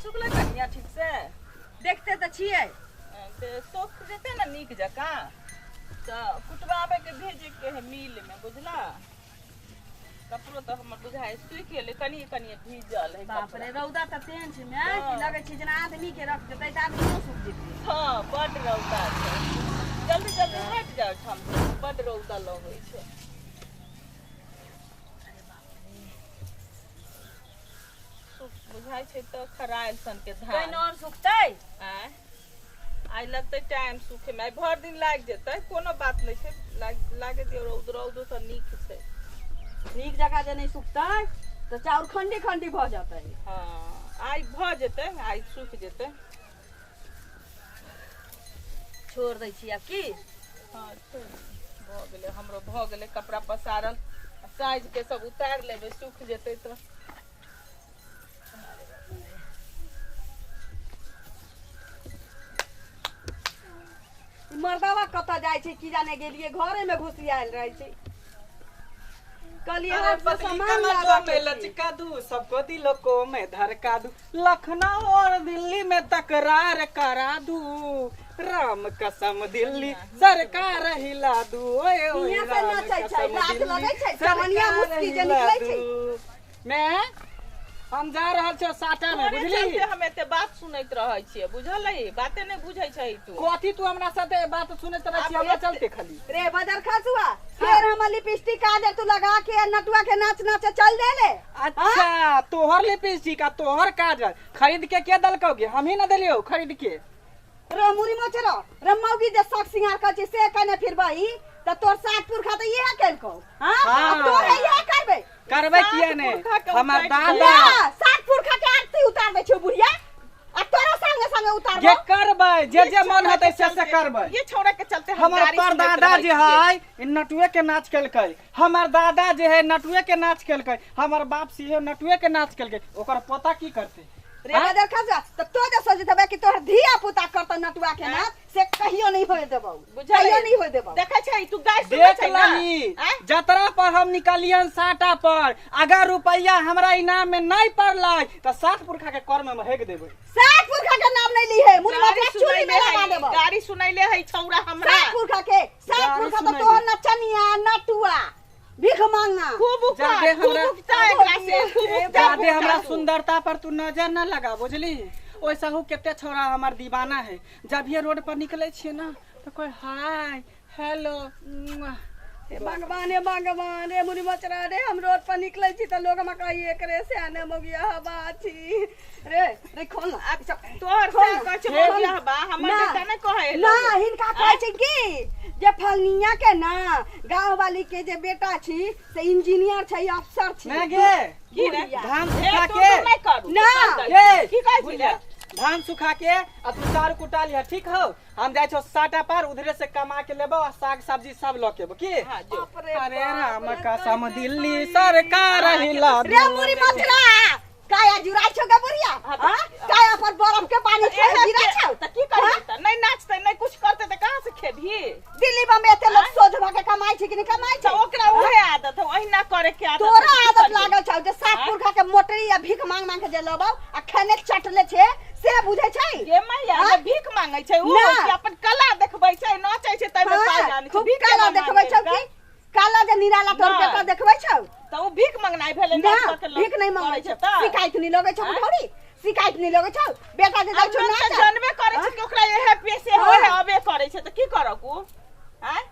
सुखलै कनिया ठीक से? देखते तऽ छियै। तऽ सुख जेतै ने नीक जकाँ तऽ कुटबाबैके भेजैके है मिलमे, बुझला? कपड़ो तऽ हमर बुझाइ सुखि गेलै, कनिए कनिए भीजल है। बाप रे, रौदा तऽ तेहन छै ने कि लगै छै जेना आदमी के रख देतै तऽ आदमियो सुखि जेतै। हँ, बड रौदा छै। जल्दी जल्दी हटि जाउ ठाम, बड रौदा लगै छै। बुझाइ छै तऽ खरायल सन के धान पानि आओर सुखतै। आँय, आइ लगतै टाइम सुखैमे, आइ भरि दिन लागि जेतै। कोनो बात नहि छै, लागे दियौ। रौद रौद तऽ नीक छै। नीक जकाँ जे नहि सुखतै तऽ चाउर खण्डी खण्डी भऽ जेतै। हँ, आइ भऽ जेतै, आइ सुखि जेतै। छोड़ दै छी आब की। हँ, भऽ गेलै, हमरो भऽ गेलै कपड़ा पसारल। साइज के सब उतारि लेबै, सुखि जेतै तऽ। ई मर्दावा कतऽ जाइ छै की जाने गेलियै, घरे में घुसियायल रहै छै। कहलियै अरे हाथ से पतली सामान कमर लाबऽ को के में छै। लचका दू, सबको दिलों को मैं धड़का दू, लखनऊ और दिल्ली में तकरार करा दू, राम कसम दिल्ली सरकार हिला दू, ओए ओए। हियाँ से राम नचै छै, कसम लाज दिल्ली लगै छै, चवनिया सरकार मुस्की जे हिला निकलै छै। दू। मैं हम जा रहल छियौ साटा में। तोरे बुझली? चलते हम एते बात सुनैत रहै छियै, बुझल है? बाते नहि बुझै छै तू। कथी तू हमरा साथे बात सुनैत रहै छी? हमरा चलते खाली। रे बदर खसुआ, फेर हमर लिपस्टिक काजर तू लगा के आ नटुआ के नाच नाचे चल देले? अच्छा, तोहर लिपस्टिक आ तोहर काजल खरीद के के देलकौ गे? हमही ना देलियौ खरीद के। रे मुरी मोचरो रे मौगी, जे शौक सिंगार कर छी से कने फिरबही त तोर सात पुरखा त इहे केलकौ। हां? हाँ। अब तोर है इहे करबे। करबै सात किया ने? पुरखा के हमर उतारि दादा ना, सात पुरखा के आरती उतार दै छौ बुढ़िया, आ तोरा संगे संगे उतारबो। जे करबै, जे जे मन हेतै से से करबै। ये छौड़ा के चलते हम हमर गारी सुनैत परदादा रहै जे छियै। है, ई नटुए के नाच केलकै। हमर दादा जे है, नटुए के नाच केलकै। हमर बाप सेहो नटुए के नाच केलकै। ओकर पोता की करतै? रे बदर खसुआ, त तो जे सोचैत हेबै कि तोहर धिया पुता करतौ नटुआ के नाच, से कहियो नहीं होए देबौ। बुझलियै? कहियो नहीं होए देबौ। देखै छै तू गाय सुनै देख छै ना? लही। आँय? जतरा पर हम निकलियन साटा पर, अगर रुपैया हमरा इनाम में नहीं पड़लै तऽ सात पुरखा के कर में हेग देबै। सात पुरखा के नाम नहीं ली है मुरी गाड़ी मचरा, चूल्ही में सुनैले लगा है देबौ। गाड़ी सुनैले है छौड़ा हमरा। सात पुरखा के, सात गाड़ी पुरखा तो सुनैले। तोहर नचनिया नटुआ भीख मांगा। खूब उठा, जादे खूब हमरा- उठता एकरा से, खूब उठता। जादे हमरा सुंदरता पर तू नजर न लगा, बुझली? ओइसा हूँ कते छौड़ा हमर दीवाना है। जब ये रोड पर निकले छियै ना तऽ कोई हाय हेलो मुआ। हे भगवान, हे भगवान, रे मुरी मचरा रे, हम रोड पर निकले छी त लोग हमरा कही एकरे से आने मगिया हवा छी। रे रे, खोल ना। अच्छा, तोहर खोल से ना। कहै छै हे- मौगिया बा, हमर ना। बेटा नहि कहै ना लोग। हिनका कहै छै कि जे फलनिया के ना गांव वाली के जे बेटा छी से इंजीनियर छै, अफसर छी। ना गे। की रे? बुढ़िया। धान हे, सुखा तू के तो नहि करू। ना। तू कर। ए, की कहै छी बुढ़िया, रे? धान सुखा के आ तू चार कुटा लिहा, ठीक हो? हम जाइ छौ साटा पर, उधरे से कमा के लेबो आ साग सब्जी सब ल के एबो की? हाँ, जो। बाप रे अरे बाप राम रे, कसम कैसे दिल्ली कही? सरकार हिला रे मुरी मछला, काया जुराइ छौ गे बुढ़िया? हाँ, काया पर बरफ के पानी एहे छोड़ गिरा के- छौ? तऽ की करबै तऽ? नहि नाचतै, नहि कुछ करतै तऽ कहाँ से खेबही? दिल्ली बम्बे एते लोग सोझ भऽ के कमाइ छै कि नहि कमाइ तऽ छै? ओकरा उहे आदत है, ओहिना करे के आदत है, तोरा की आदत करबै? लागल छौ जे सात आँय? पुरखा के मोटरी आ भीख मांग मांग के जे लबौ आ खेने चटले छै से बुझै छै? गे मैया, आँय? जे भीख मांगै छै ओ ना। कि अपन कला देखबै छै, नाचै छै ताहिमे हाँ, पाइ आनै छै? खूब भीख काला केना देखबै छौ मांगै की? काला जे निराला तोर ना। बेटा देखबै छौ? तऽ ओ भीख मंगनाइ भेलै? ना। नाच कऽ के भीख नहीं मांगै करै छौ। तऽ शिकायत नहीं लगै छौ? आँय? बुढ़ौरी, शिकायत नहीं लगै छौ? बेटा जे जाइ आब छौ लोक तऽ नाच जानबे करै छै कि ओकरा इहे पेशे हाँ। होइ है, अबे करै छै, तऽ की करऽ कु? आँय?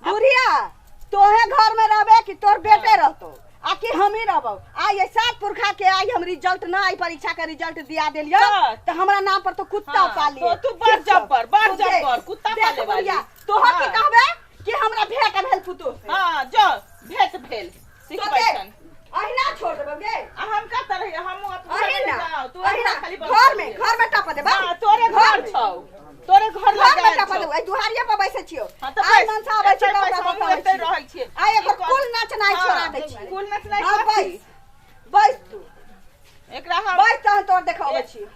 बुढ़िया, तोहे घर में रहबे कि तोर बेटे रहतो आ कि हम ही रहबो? आ ये सात पुरखा के आई हम रिजल्ट ना, आई परीक्षा के रिजल्ट दिया देलियो तऽ। तो हमरा नाम पर तो कुत्ता हाँ, पालिए। तो तू बड़ जब्बर, बड़ जब्बर, कुत्ता पाले वाली। तोहर की हाँ। कहबे कि हमरा भेंट भेल पुतोह से? हाँ, जो भेंट भेल सिखबै तो छन। अहिना छोड़ देबो गे? आ हम कतऽ रहियै? हमहूँ अपन अहिना घरे जाउ, तू अहिना खाली बस घर में करिहे। घर में टप देबो। हाँ, तोरे घर में। छौ, तोरे घर घर में लगायल टप छौ। देबो। एहि दुहारिये पर बैसै छियौ। हाँ, तऽ आइ बैस, मनसा आबै छै एतै तऽ बैस, ओकरा हमहूँ बताबै एतै छियौ। रहै छियै। आइ एकर की कर- कुल नचनाइ हाँ, छोड़ा दै छियै। कुल नचनाइ हाँ, कथी? बैस बैस तू। एकरा हम बैस, तहन तोर देखाबै छियौ।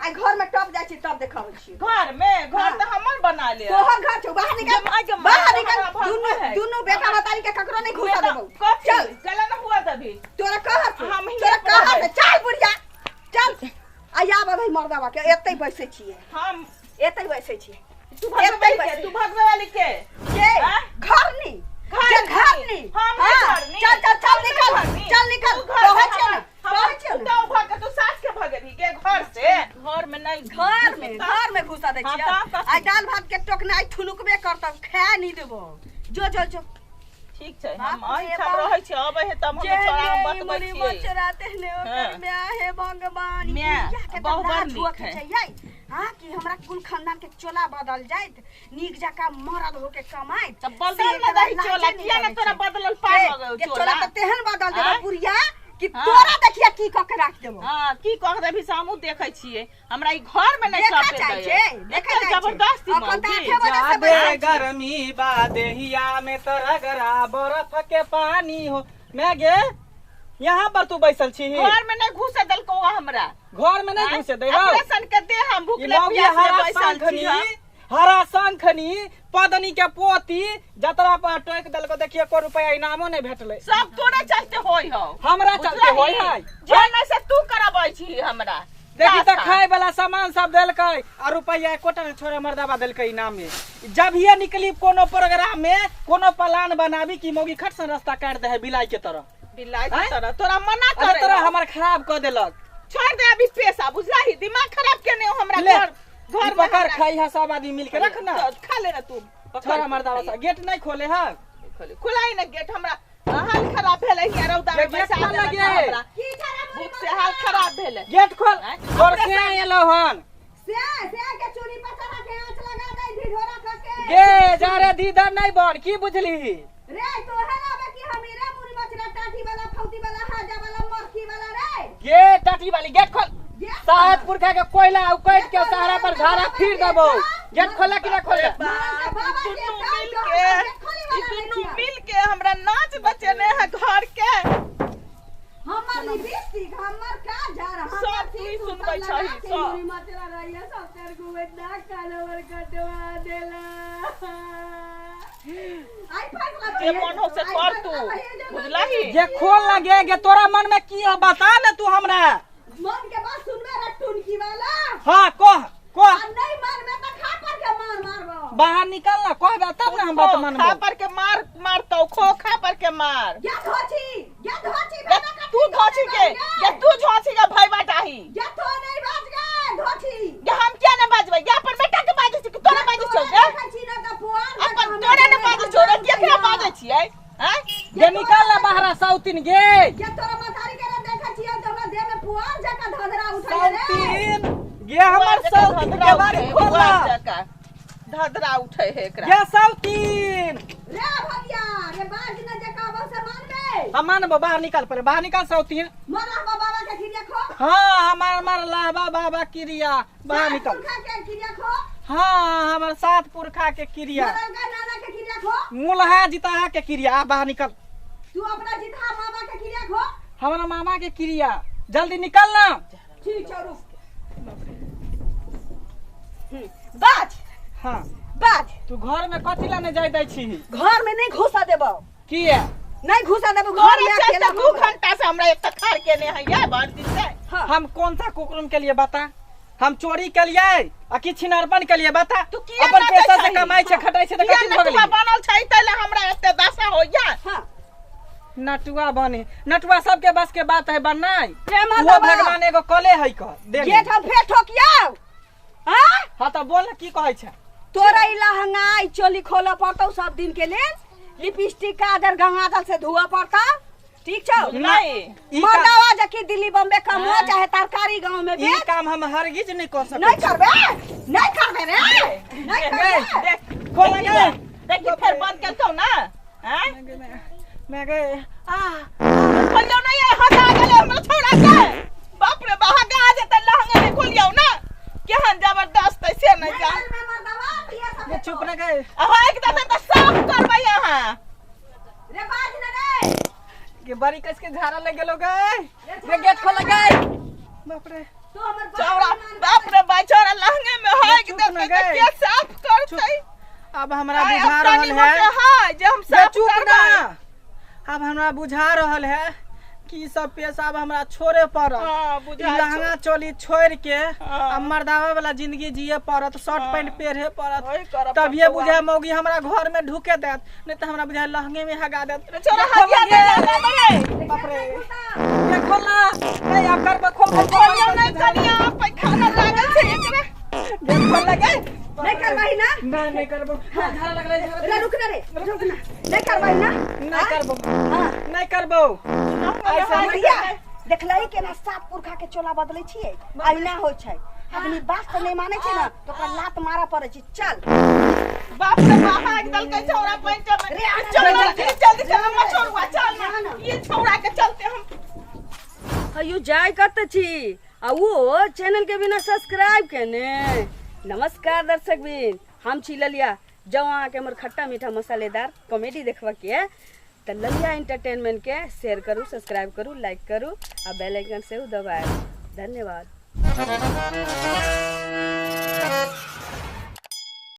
आइ घर में टप जाइ छी तब देखाबै छियौ। घर में घर हाँ। तऽ हमर बना ले। तोहर घर छौ, बाहर निकल। गे माय, गे माय, बाहर तऽ निकल। हमरा घर दुनू में है। दुनू बेटा मतारी के ककरो नहीं घुसा देबौ। कथी? चल। चल ना हुआ तभी। तोरा कहर से हम हियाँ तोरा पर कहर रहबै। से। चल बुढ़िया, चल। आ आब अबै मर्दवा के एतै बैसै छियै। हम एतै बैसै छियै। तू भगवे एतै के, बैसै। तू भगवे वाली के। के आँय? घरनी। घरनी। के घरनी। हम नहि हाँ, घरनी। चल चल चल हम नहि निकल। घरनी। चल निकल। तू घर कहै से छियै ने, हमर कहै छियै ने। पुतहु भऽ के तू सास के भगेबही के घर से? घर में नहीं। घर में, घर में घुसा दै हाँ, छियै। तऽ कथी? आइ दाल भात के टोकना आइ ठुनुकबे करतौ, खाए नहीं देबो। जो जो जो। ठीक छै, हम बाप रे एहिठाम बाप। रहै छी, अबै है तब हम छोड़ा हम बतबै मुनि छियै। मचराते ने ओकर हाँ। माय, हे भगवान, ई माय, बुढ़िया के तऽ बहुत बड़ लाज नीक हुअ के है। चाहिए। हाँ, कि हमरा कुल खानदान के चोला बदल जाइत, नीक जकाँ मरद होके कमाइत। तऽ बदल से ने एकरा दही लाजे चोला, नहि किया ने लगै तोरा छै। बदलल पार ए, भऽ गेल के चोला? चोला तऽ तेहन बदल देबो आँय? बुढ़िया कि हाँ। तोरा देखिया की कऽ के राख देबो। हाँ, की कह देबही से हमहूँ देखै छियै। हमरा ई घर में नहीं देखा चपे जाइ दैए। छै, देखा एते जाइ छै। जबरदस्ती अखन तऽ मौगी। आठे बजे से जादे बैठल छी। गर्मी बा देहिया में तरगरा बर्फ के पानी हो। मैं गे यहाँ पर तू बैसल छी? घर में नहीं घुसे देलको हमरा। घर में नहीं घुसे दे हौ? ऑपरेशन के दे हम ई भूखले मौगी प्यासले हरा बैसल छी शंखनी, हम। हरा शंखनी पदनी के पोती जतरा पर टोक देलको, देखिए एको रुपया इनामो नहीं भेटलै। सब तोरे चलते होय हौ। हमरा चलते होय है? जे नहीं से तू करबै छी हमरा। देखी तऽ दासा। खाय वाला सामान सब देलकै आ रुपया एकोटा ने छोड़े मर्दाबा देलकै इनाम में। जब ये निकली कोनो प्रोग्राम में कोनो प्लान बनाबी कि मौगी खट से रास्ता काट दे है बिलाई के तरह। बिलाई के आँय? तरह तोरा मना अरे करे तोरा हौ। हमर खराब कऽ देलक। छोड़ दे अभी पैसा, बुझला ही दिमाग खराब के नहीं हो हमरा। ले, घर ई घर में पकड़ हमरा- खाई है सब आदमी मिल के रख ना। तो खा ले ना तू, पकड़ छोड़ के मर्दाबा खाई। सा गेट नहीं खोले है। खोले, खुलाई ना गेट, हमरा हाल खराब भेलै हियाँ रौदा में ये गेट बैसा खोल देलक लगे। हमरा। की खराब? भूख से हाल खराब भेलै। गेट खोल। आँय? तोर से एलो हन। से से के चूड़ी पर चढ़ा के आँच लगा दे ढिढोरा कऽ के। गे जा रे दीदा नहीं बन की बुझली? रे तोहे लाबे कि हम रे मुरी मचरा टाटी वाला फौती वाला हाजा वाला मरखी वाला रे? गे टाटी वाली, गेट खोल। गेट सात पुरखा के कोयला उकैट के सहारा पर झाड़ा फिर देबो। गेट खोला कि ना खोले? मरल के बाबा ई के दुनू दाल मिल तो के हमरा गेट खोले ई वाला नहीं दुनू छियै। मिल के हमरा नाच बचेने है घर के। हमर लिपस्टिक, हमर काजर, हमर सब तू ही सिंदूर सुनबै सब लगा छही, के सब। मुरी मचरा रहिए सब तेर गुबे नाक कान हमर कटवा देला। आई फैसला जे मन हो से आई कर फैसला तू, भइए जेतौ। बुझलही? जे खोल लगे गे, तोरा मन में की हो बता ने तू हमरा। मन के बात सुनबे रे टुनकी वाला? हाँ, कह कह। आ नहीं मन में त खा पर के मार मारबो। बाहर निकल ना, कहबे तब ना हम बात खो, खा मानबो। पर के मार मारतौ, खो खा पर के मार। या धोछी, या धोछी या बेटा का तू धोछी के, या तू धोछी के भाई बाटाही। या तो नहीं बाज गए धोछी। या हम किया ना बाजबै? या अपन बेटा के बाजै छी कि तोरा बाजै छौ गे? देखै छी ना त पुआर अपन तोरा ने बाजै छौ रे, केकरा बाजै छियै? आँय? गे निकल ना बाहर साउतिन गे। या तोरा मतारी के ना देखै छियै त हमरा देह में पुआर जका धधरा उठै रे। साउतिन गे, हमर साउतिन के बारी खोल पुआर ना। जकाँ धधरा उठै है एकरा। गे साउतिन। रे भैया रे, बाज न जका बस मानबे। हम मानबो, बाहर निकल पड़े, बाहर निकल साउतिन। मरा बाबा के खिरिया खो। हाँ, हमार मार लाबा बाबा क्रिया, बाहर निकल। पुरखा के खिरिया खो। हाँ, हमर सात पुरखा के क्रिया। मरल का नाना के खिरिया खो। मुलहा जिताहा के क्रिया, आ बाहर निकल। तू अपना जिता मामा के खिरिया खो। हमारा मामा के क्रिया, जल्दी निकल ना। ठीक छौ, रुक। बाज। हाँ। बाज। तू घर में कथी लाने जाय दै छी? घर में नहीं घुसा देबो। किया? नहीं घुसा देबो घर तोरे में चलते अकेला। 2 घंटा से हमरा एक खार के ने है या भर दिन से। हाँ। हम कौन सा कुकरुम के लिए बता? हम चोरी के लिए आ कि छिनारपन के लिए बता? तू किया अपन नाचै पैसा से छही? कमाई छै, खटाई छै, तऽ किया कथी भऽ नटुआ गेलै? बनल छै तैले हमरा एते दशा होइया। हाँ। नटुआ बने, नटुआ सबके बस के बात है बननाइ। रे वो मर्दबा। भगवान एगो कले है कह दे। गेट हम फेर ठोकियौ। हाँ। हाँ, तऽ बोल ने, की कहै छै? तोरा ई लहंगा ई चोली खोलऽ पड़तौ सब दिन के लेल, लिपस्टिक काजर गंगाजल से धोअ पड़तौ, ठीक छौ? नहीं। ई काम- मर्दावा जकी दिल्ली बम्बे कमो हाँ। चाहे तरकारी गांव में ई बेच। काम हम हरगिज नहीं कर सकै। नहीं करबे, नहीं करबे रे, नहीं करबे। देख खोल लगे। देखी फेर बंद केलकौ ना। आँय? मैं गए आ खोलियौ ना, ये हटा गेलै हमरा छोड़ा के। बाप रे बा, हगा जेतै लहंगे, नहीं खोलियौ ना। केहन जबरदस्त है से नहीं जान। घर में मर्दावा पिया सब। ये चुप न गए। अहाँ एक दफे तऽ साफ करबै अहाँ। रे बाज न रे। के बड़ी कस के झाड़ा लग गेलो गए। रे गेट खोल गए, बाप रे। तू हमर बाप चौड़ा मान। बाप रे बा, चौड़ा लहंगे में है चुप कि न देतै गए। तऽ के साफ करतै? अब हमरा आइ बुझा अब रहल तनी है होके है जे हम ये साफ चुप करबै। ना, अब हमरा बुझा रहल है कि ई सब पेशा आब हमरा छोड़े पड़त। हाँ, ई बुझाइ छौ। लहंगा चोली छोड़ के हाँ। आ मर्दावा वाला जिंदगी जिए पड़त, शर्ट हाँ। पैंट पहिरे पड़त, वही करऽ तभिए पड़तौ। बुझाय मौगी हमरा घर में ढुके देत, नहीं तऽ हमरा बुझाय लहंगे में हगा देत। रे छोरा, हगिया दे रे। बाप रे, देखो ना ए, आब करबो, खोल खोल। खोलियौ नहि कनिया, पैखाना लागल छै एकरा। गेट खोल लगे। नहीं करवाही ना? नहीं, नहीं करबो। हाँ, झाड़ा लगलै, झाड़ा। रे रुक ना, रे रुक ना, नहीं करवाही ना? नहीं करबो। हाँ। नहीं करबो ऐसा। बुढ़िया देखलही केना सात पुरखा के चोला बदलै छियै? अहिना होइ छै। आदमी बात तऽ नहि मानै छै ने तऽ ओकरा लात मारऽ पड़ै छै। चल। बाप रे बाप, हाक देलकै छौड़ा पैंट में। रे, आना। चल जल्दी जल्दी चल मछोरुआ, चल ना, ना। ना। ये छौड़ा के चलते हम अयो जाय कत छी आ वो चैनल के बिना सब्सक्राइब केने? नमस्कार दर्शक बिन, हम छी ललिया। जब अहाँके हमर खट्टा मीठा मसालेदार कॉमेडी देखबऽ के तऽ ललिया एंटरटेनमेंट के शेयर करू, सब्सक्राइब करू, लाइक करू आ बेल आइकन सेहो दबायब। धन्यवाद।